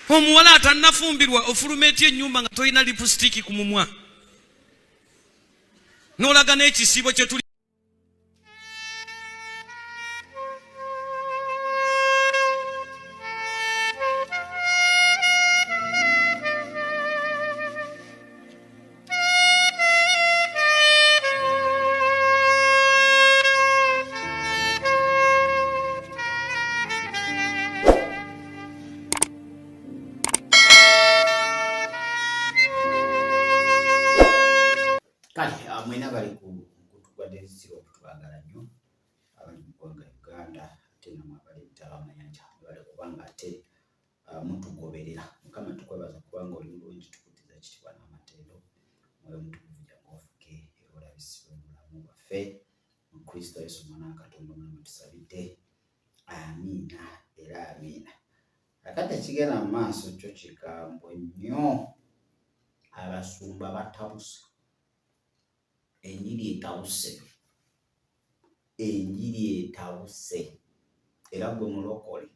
Omuwala atannafumbirwa ofuluma etya ennyumba nga tolina lipusitiiki ku mumwa n'olaga n'ekisiibo kye tuli? Kale ah, mwena bali ku mukutu gwa Density okutwagala nnyo abali mu ggwanga Uganda, ate namwe abali emitala amayanja, bale kubanga ate ah, mutugoberera. Mukama tukwebaza kubanga oli mulungi, tukuddiza ekitiibwa n'amatendo. Mwoyo Mutukuvu jangu ofuge era olabisibwe mu bulamu bwaffe, mu Kristo Yesu omwana wa Katonda omulamu tusabidde, amiina era amiina. Akati ekigenda mu maaso kyo kikambwe nnyo, abasumba batabuse, enjiri etabuse, enjiri etabuse, era gwe mulokole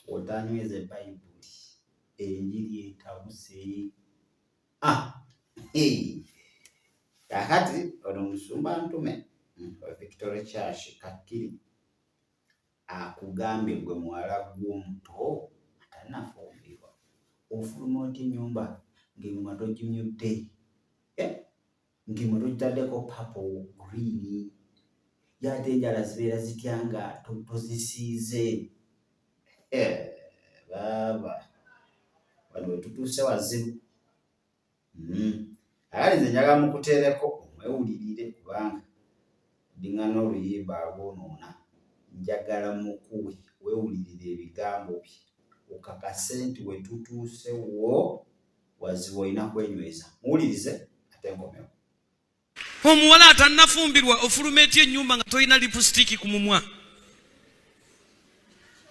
otanyweze bayibuli, enjiri etabuse. Ah, kakati ono musumba ntume wa Victory Church Kakiri akugambye gwe muwala gw'omuto atanafumbirwa ofuluma otya ennyumba ng'emimwa togimyudde, eh? Ng'emimwa togitaddeko papo green, ye ate enjala zibeera zitya nga tozisiize? Eh, baaba wano wetutuuse wazibu. Akati nze njagala mukuteereko omwewulirire, kubanga ndingana oluyimba alwonoona. Njagala mukuwe weewulirire ebigambo bye, okakase nti wetutuuse wo wazibu, olina kwenyweza. Muwulirize ate nkomewo. Omuwala atannafumbirwa ofuluma etya ennyumba nga tolina lipusitiiki ku mumwa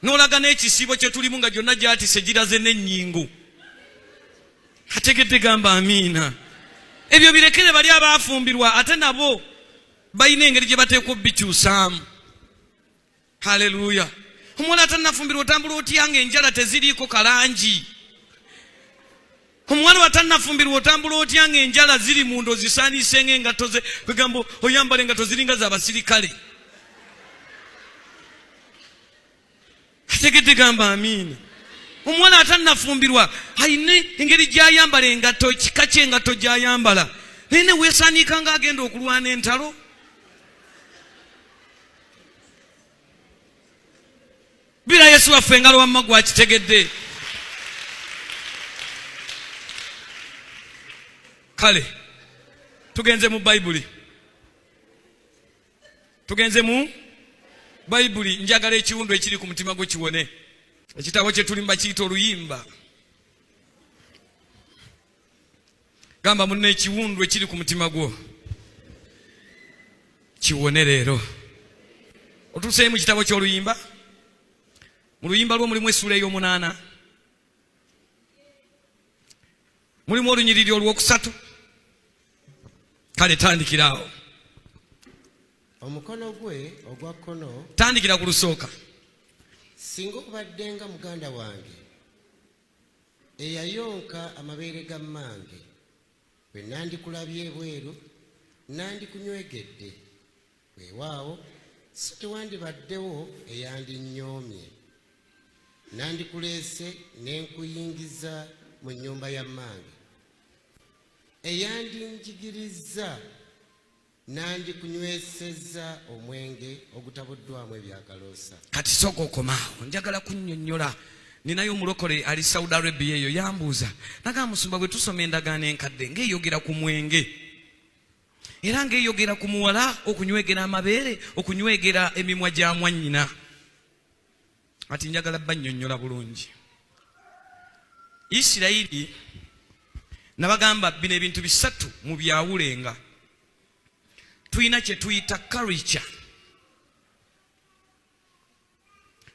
n'olaga n'ekisiibo kye tulimu nga gyonna gyatise giraze n'ennyingo? Ategedde gamba amiina. Ebyo birekere bali abaafumbirwa, ate nabo balina engeri gye bateekwa obikyusaamu. Haleluya! Omuwala atannafumbirwa otambula otya nga enjala teziriiko kalangi? Omuwala watannafumbirwa otambula otya nga enjala ziri munda ozisaaniise ng'engatto ze, kwegamba oyambala engatto ziringa za basirikale? Ategedde gamba amiina. Omuwala atannafumbirwa alina engeri gy'ayambala engatto, ekika ky'engatto gy'ayambala, naye ne weesaaniika ng'agenda okulwana entalo. Bira Yesu waffe engalo, wamma gwakitegedde. Kale tugenze mu Bayibuli, tugenze mu Bayibuli. Njagala ekiwundu ekiri ku mutima gwo kiwone. Ekitabo kye tulimu bakiyita Oluyimba. Gamba munno, ekiwundu ekiri ku mutima gwo kiwone leero. Otuuseyo mu kitabo ky'Oluyimba. Mu luyimba lwo mulimu essuula ey'omunaana, mulimu olunyiriri olwokusatu. Kale tandikira awo. Omukono gwe ogwa kkono. Tandikira ku lusooka. Singa obadde nga muganda wange eyayonka amabeere ga mmange, bwe nandikulabye ebweru nandikunyweegedde, weewaawo so tewandibaddewo eyandinyoomye. Nandikuleese ne nkuyingiza mu nnyumba ya mmange, eyandinjigirizza. Nandikunywesezza omwenge ogutabuddwamu ebyakaloosa. Kati sooka okomaawo, njagala kunnyonnyola. Ninayo omulokole ali Saudi Arabia eyo yambuuza, nagamba, musumba, bwe tusoma endagaano enkadde ng'eyogera ku mwenge, era ng'eyogera ku muwala okunywegera amabeere, okunywegera emimwa gya mwannyina. Ati njagala bannyonnyola bulungi. Isirayiri nabagamba bino ebintu bisatu mu byawulenga. Tulina kye tuyita culture,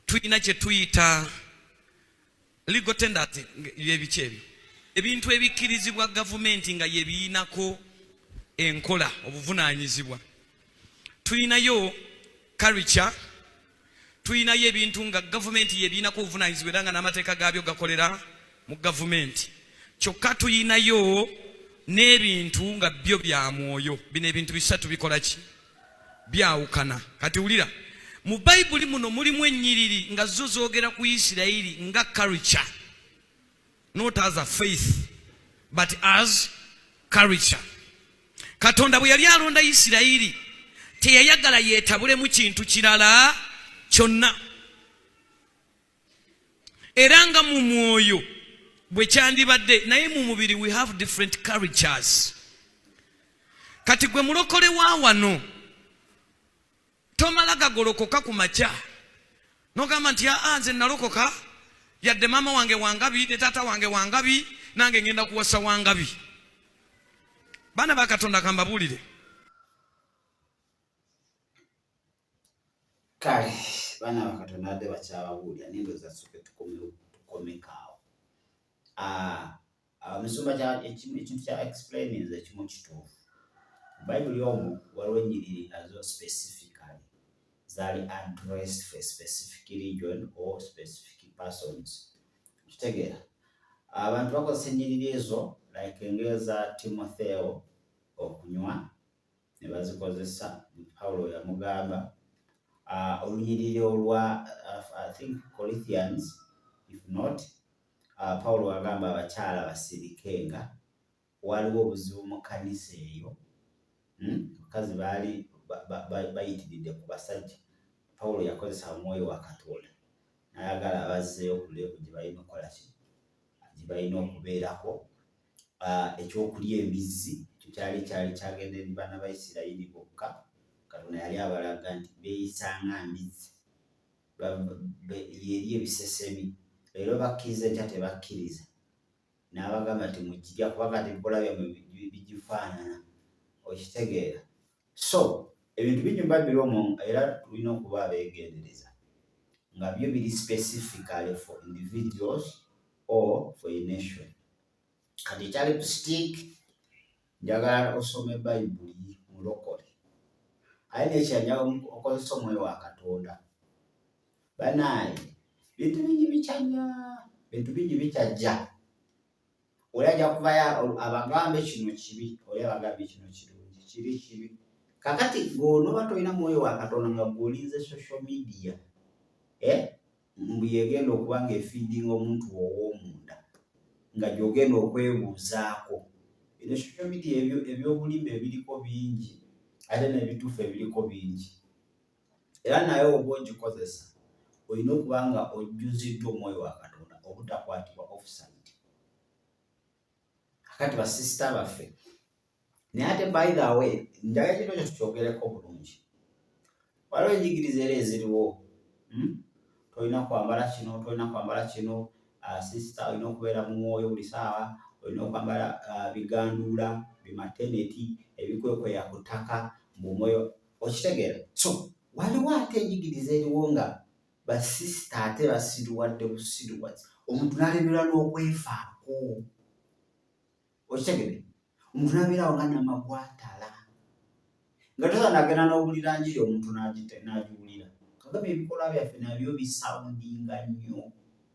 tulina kye tuyita legal tenders, byebiki ebyo ebintu ebikkirizibwa gavumenti nga yebiyinako enkola obuvunaanyizibwa. Tulinayo culture, tulinayo ebintu nga gavumenti yebiyinako obuvunaanyizibwa era nga n'amateeka gaabyo gakolera. mu gavumenti. Kyokka tuyinayo n'ebintu nga byo bya mwoyo. Bino ebintu bisatu bikola ki? Byawukana. Kati wulira, mu Bayibuli muno mulimu ennyiriri nga zo zoogera ku Isirayiri nga culture, not as a faith but as culture. Katonda bwe yali alonda Isirayiri teyayagala yeetabulemu kintu kirala kyonna, era nga mu mwoyo bwe kyandibadde, naye mu mubiri we have different cultures. Kati gwe mulokole wa wano tomala gagolokoka ku makya nogamba nti aa nze nalokoka, yadde maama wange wangabi ne taata wange wangabi, nange ngenda kuwasa wangabi. Baana ba Katonda, kambabuulire. Kale baana ba Katonda, adde bakyababuulira, naye ndowooza tusooke tukomekaawo. Omusumba ekintu kya explaininze ekimu kituufu. Bayibuli omwo waliwo ennyiriri nazo specifically zaali addressed for a specific region or specific persons. Kitegeera, abantu bakozesa ennyiriri ezo like ng'eza Timotheo okunywa ne bazikozesa. Pawulo yamugamba olunyiriri olwa I think Corinthians, if not Pawulo agamba abakyala basirikenga. Waliwo obuzibu mu kkanisa eyo, Abakazi baali bayitiridde ku basajja. Pawulo yakozesa omwoyo wa Katonda n'ayagala abazzeeyo ku level gye balina okukola ki, gye balina okubeerako. Ekyokulya embizzi ekyo kyali kyagenda eri baana ba Isirayiri bokka. Katonda yali abalaga nti beeyisanga mbizzi, yeri ebisesemi, leero bakkiriza, enkya tebakkiriza. N'abagamba nti mugirya kuba kati ebikolwa byammwe bigifaanana. Okitegeera? So ebintu bingi mu Bayibuli omwo, era tulina okuba abeegendereza nga byo biri specifically for individuals or for a nation. Kati ekya lipstick, njagala osome Bayibuli, mulokole, aye nekira njagala okozesa omwoyo wa Katonda. Banaaye, bintu bingi bikyanya, bintu bingi bikyajja. Oli ajja kuvayo abagambe kino kibi, oli abagambe kino kirungi, kiri kibi. Kakati gweonoba tolina mwoyo wa Katonda nga gweolinze social media, eh? Mbu yegenda okuba nga efeedinga omuntu ow'omunda nga gyogenda okwebuuzaako. Eno social media ebyobulimba ebiriko bingi, ate n'ebituufu ebiriko bingi. Era naye oba ogikozesa olina okuba nga ojjuziddwa omwoyo wa Katonda obutakwatibwa offside. Kakati basisita baffe, naye ate by the way, njagala ekintu ekyo tukyogereko bulungi. Waliwo enjigiriza era eziriwo, Tolina kwambala kino, tolina kwambala kino, sisita olina okubeera mu mwoyo buli saawa, olina okwambala biganduula bimateneti ebikwekweya ku ttaka mu mwoyo. Okitegeera? So waliwo ate enjigiriza eriwo nga basisita ate basiruwadde busiruwazi, omuntu n'alemererwa n'okwefaako. Okitegere? Omuntu n'abeerawo nga namagwatala nga tosa nagenda n'owulira njiri, omuntu n'agiwulira. Kagamba ebikolwa byaffe nabyo bisoundinga nnyo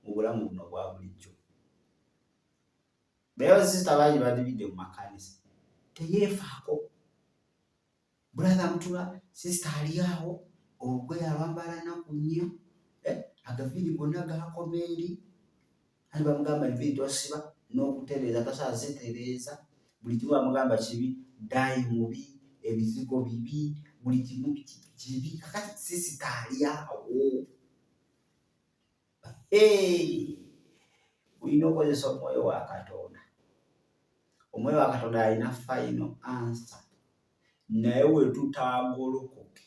mu bulamu buno obwa bulijjo. Naye basisita bangi badibidde mu makanisa, teyeefaako. Brother mutula, sisita ali awo olugoye alwambala nnaku nnyo, eh, agaviiri gonna gakoma eri, ati bamugamba enviiri tosiba n'okutereeza tosobola zitereeza, buli kimu bamugamba kibi, dye mubi, ebizigo bibi, buli kimu kibi. Kakati sisita ali awo, olina okozesa omwoyo wa Katonda. Omwoyo wa Katonda alina final answer, naye wetutagolokoke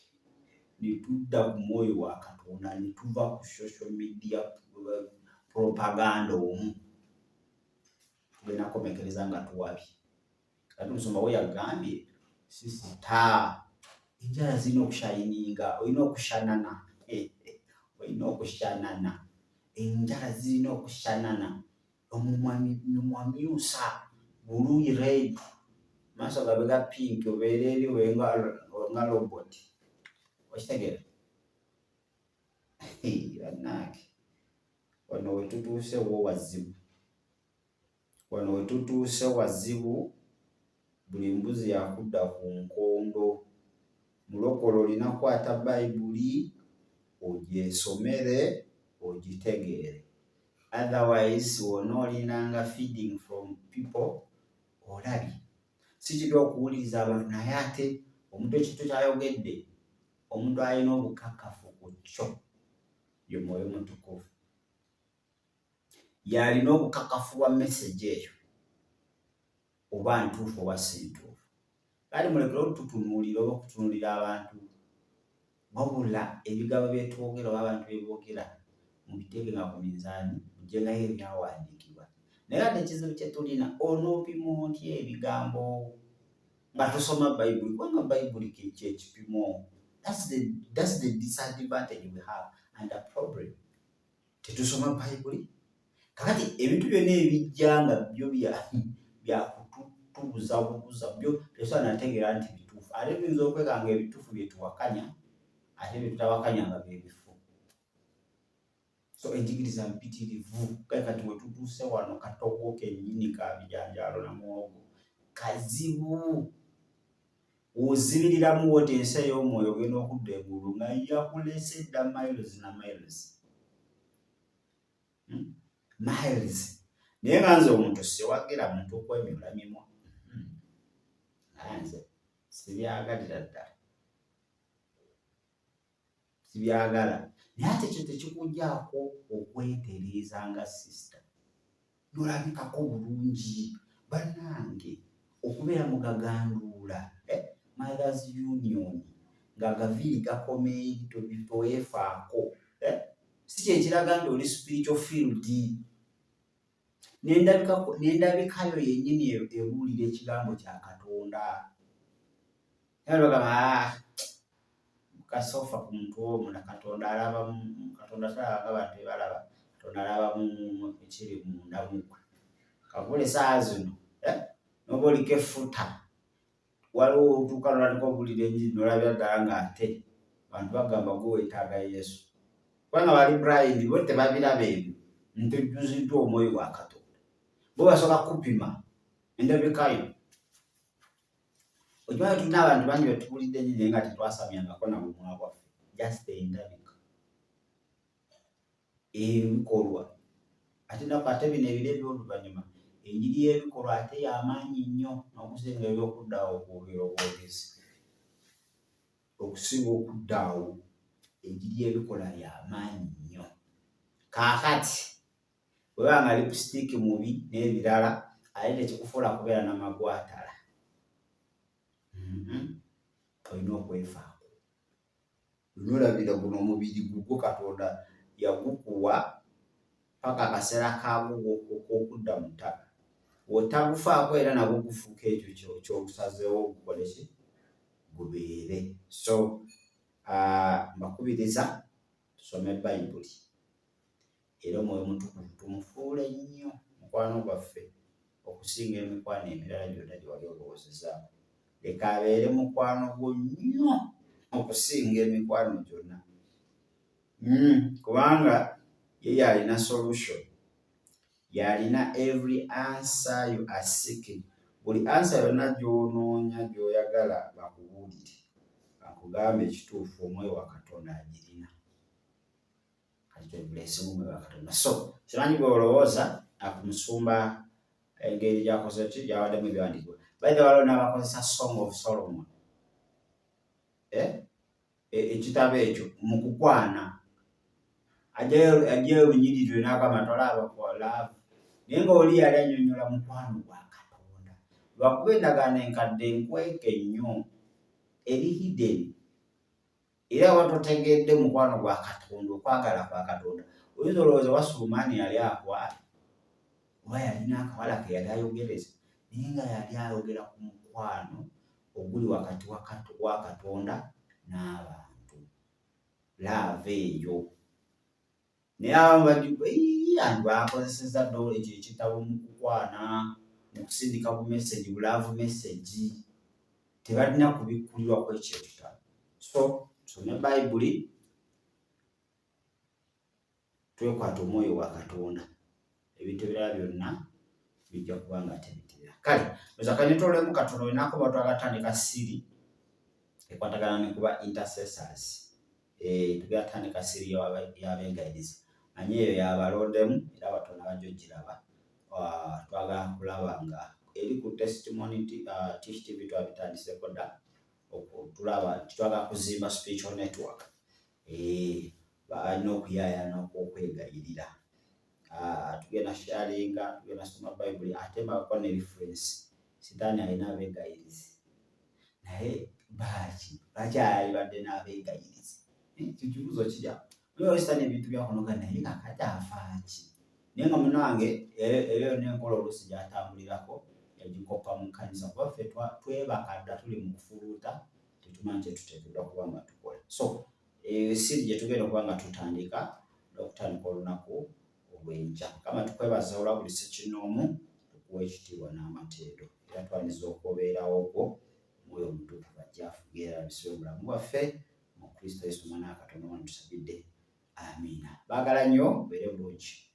ne tudda ku mwoyo wa Katonda ne tuva ku social media propaganda omu, tugenda kukomekereza nga tuwabye. Kati omusumba we yagambye sisita enjala zirina okushayininga, olina okushanana, olina okushanana, enjala zirina okushanana, omumwa myusa blue, red, maaso gabe ga pink, obeera eri obe nga robot. Okitegeera? Bannange, wano wetutuuse wo wazibu. Wano wetutuuse wazibu buli mbuzi yakudda ku nkondo. Mulokole olina kukwata Bayibuli ogyesomere ogitegeere otherwise wona olinanga feeding from people olabye. Si kibi okuwuliriza abantu naye ate omuntu ekintu kyayogedde omuntu alina obukakafu ku kyo ye Mwoyo Mutukuvu. Y'alina obukakafu bwa message eyo oba ntuufu oba si ntuufu. Kale mulekere otutunuulira oba okutunuulira abantu wabula ebigambo bye twogera oba abantu bye boogera mubiteeke nga ku minzaani mugyengayo ebyawandiikibwa. Naye ate ekizibu kye tulina onoopima otya ebigambo nga tosoma Bayibuli kubanga Bayibuli kyekipimo. That's the disadvantage we have and the problem. Tetusoma Bayibuli. Kakati ebintu byonna ebijja nga byo byakutubuzabubuza byo tetusobola nategeera nti bituufu. Ate tuyinza okwekanga ebituufu bye tuwakanya ate bye tutawakanya nga bye bifu. So enjigiriza mpitirivu. Kale kati we tutuuse wano katogo kennyini ka bijanjaalo na muwogo kazibu. Ozibiriramu woti ensi ey'omwoyo ogenda okudda engulu nga yakulese dda miles na miles. Miles. Naye nga nze omuntu siwagira muntu okwemyola mimwa. Nga nze sibyagalira ddala. Sibyagala. Naye ate ekyo tekikugyaako okwetereeza nga sister. Nolabikako bulungi bannange okubeera mu gaganduula Mothers Union nga agaviiri gakoma eri toweefaako si kyekiraga nti oli spiritual field. N'endabikayo yennyini ebuulira ekigambo kya Katonda. Era bagamba kasofa ku muntu omulala Katonda alaba Katonda talaba nga bantu bye balaba. Katonda alaba ekiri munda mu ggwe. Kakule essaawa zino n'oba oliko effuta waliwo otuuka n'otandika okuwulira enjiri n'olabira ddala ng'ate abantu bagamba gwe weetaaga Yesu. Kubanga bali blind bo tebabiraba ebyo nti ojjuziddwa omwoyo wa Katonda. Bo basooka kukupima endabika yo. Okimanyi tulina abantu bangi be tuwulidde ennyo naye nga tetwasamyangako na bumwa bwaffe just endabika ebikolwa ate naku ate bino ebiro eby'oluvannyuma enjiri y'ebikolwa ate y'amaanyi nnyo n'okusinga eby'okudda awo okwogera obwogezi okusinga okudda awo enjiri y'ebikolwa y'amaanyi nnyo. Kaakati bweba nga lipstick mubi n'ebirala ate tekikufuula kubeera na magwatala. Olina okwefaako. Olina olabira guno omubiri gugwo Katonda yagukuwa paka akaseera kaagwo ok'okudda mu ttaka. Bw'otagufaako era nagwo gufuuka ekyo ky'osazeewo gukole ki? Gubeere. So mbakubiriza tusome Bayibuli era Omwoyo Omutukuvu tumufuule nnyo mukwano gwaffe okusinga emikwano emirala gyonna gye wali olowoozezaako. Leka abeere mukwano gwo nnyo okusinga emikwano gyonna. Kubanga ye y'alina solution, y'alina every answer you are seeking. Buli answer yonna gy'onoonya gy'oyagala bakubuulire, bakugambe ekituufu Omwoyo wa Katonda agirina. Kati twebuleesimu Omwoyo wa Katonda. So simanyi gwe olowooza ku musumba engeri gy'akoze ki gy'abaddemu ebyawandiikibwa. By the way waliwo n'abakozesa Song of Solomon. Ekitabo ekyo mu kukwana aggyayo olunyiriri lwe n'agamba tolaba love naye ng'oli yali annyonnyola mukwano gwa Katonda. Lwakuba endagaano enkadde nkweke nnyo eri hidden era oba totegedde mukwano gwa Katonda okwagala kwa Katonda oyinza olowooza oba Sulemaani yali akwala oba yalina akawala ke yali ayogereza naye nga yali ayogera ku mukwano oguli wakati wa Katonda n'abantu. Love eyo. Naye abamu bagianti bakozesezza dda ekyo ekitabo mu kukwana mu kusindika bu message bu love message tebalina kubikkulirwa ku ekyo ekitabo. So tusome Bayibuli twekwate omwoyo wa Katonda ebintu ebirala byonna Bijja kuba nga tebitirira. Kale oza kanetolemu katono wenakoma twagatandika siri ekwatagana ne kuba intercessors. Eh, tugatandika siri y'abegayirizi manyi eyo yabalondemu era batono abajja ogiraba. Ah, twagala kulaba nga eri ku testimony ah, Tish TV twabitandiseko dda tulaba nti twagala kuzimba spiritual network. Eh, balina okuyaayana okwegayirira. Ah, tugenda sharinga, tugenda soma bayibuli ate mbako ne reference. Sitaani alina abeegayirizi naye baaki lwaki ayalibadde n'abeegayirizi? Eh, ekyo kibuuzo kirya oyo sitaani ebintu byakonoga naye kakati afaaki naye nga munange eyo yonna enkola oluusi gyatambulirako yagikoppa mu kkanisa kuba ffe twebaka dda tuli mu kufuluuta tetumanyi kyetuteekeddwa kuba nga tukola. So esiri gye tugenda okuba nga tutandika n'okutandika olunaku olw'enkya. Mukama tukwebaza olwa buli ssekinnoomu, tukuwa ekitiibwa n'amatendo era twaniza okubeerawo kwo. Omwoyo Omutukuvu ajja afuge era alabisibwe mu bulamu bwaffe mu Kristo Yesu omwana wa Katonda omwana tusabidde, amiina. Baagala nnyo, mubeere bulungi.